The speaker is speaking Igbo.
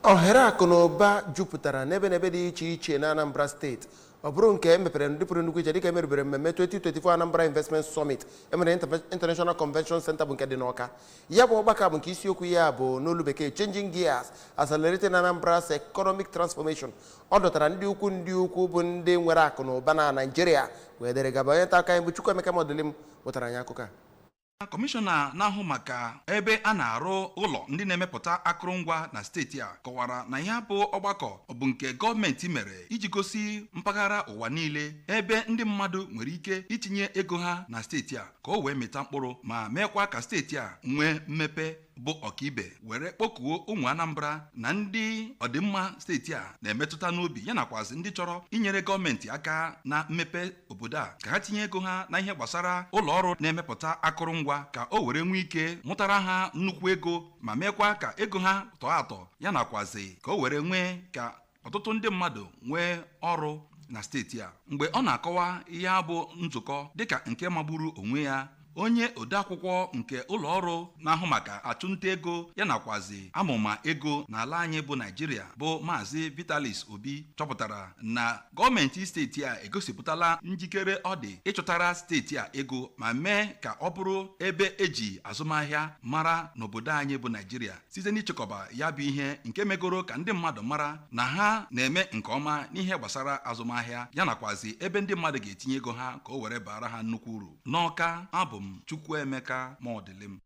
Ohere akụ na ụba jupụtara n'ebe n'ebe dị iche iche na Anambra Steeti. Ọ bụrụ nke e mepere ndị pụrụ nnukwu iche dịka emerubere mmemme 2024 Anambra Investment Summit emere International Convention Center, bụ nke dị n'Ọka. Ya bụ ọgbakọ bụ nke isiokwu ya bụ n'olu bekee "Changing Gears: Accelerating Anambra's Economic Transformation". Ọ dọtara ndị ukwu bụ ndị nwere akụ na ụba na Naịjirịa wee dere gaba. Onye nta akụkọ anyị bụ Chukwuemeka Modilim wetara anyị akụkọ a. Kọmishọna na-ahụ maka ebe a na-arụ ụlọ ndị na-emepụta akụrụngwa na steeti a kọwara na ya bụ ọgbakọ bụ nke gọọmenti mere iji gosi mpaghara ụwa niile ebe ndị mmadụ nwere ike itinye ego ha na steeti a ka o wee mịta mkpụrụ ma meekwa ka steeti a nwee mmepe bụ ọkaibe, were kpọkuo ụmụ Anambra na ndị ọdịmma steeti a na-emetụta n'obi ya nakwazi ndị chọrọ inyere gọọmenti aka na mmepe obodo a ka ha tinye ego ha na ihe gbasara ụlọ ọrụ na-emepụta akụrụngwa ka o were nwee ike mụtara ha nnukwu ego ma meekwa ka ego ha tọọ atọ, ya nakwazi ka o were nwee ka ọtụtụ ndị mmadụ nwee ọrụ na steeti a. Mgbe ọ na-akọwa ihe bụ nzukọ dịka nke magburu onwe ya, onye odeakwụkwọ nke ụlọ ọrụ na-ahụ maka achụmnta ego ya nakwazi amụma ego n'ala anyị bụ Naijiria, bụ Maazị Vitalis Obi, chọpụtara na gọọmenti steeti a egosipụtala njikere ọ dị ịchọtara steeti a ego ma mee ka ọ bụrụ ebe eji azụmahịa mara n'obodo anyị bụ Naijiria site n'ịchịkọba ya bụ ihe nke megoro ka ndị mmadụ mara na ha na-eme nke ọma n'ihe gbasara azụmahịa ya nakwazi ebe ndị mmadụ ga-etinye ego ha ka o were bara ha nnukwu uru. N'Ọka, abụ m Chukwuemeka Modilim.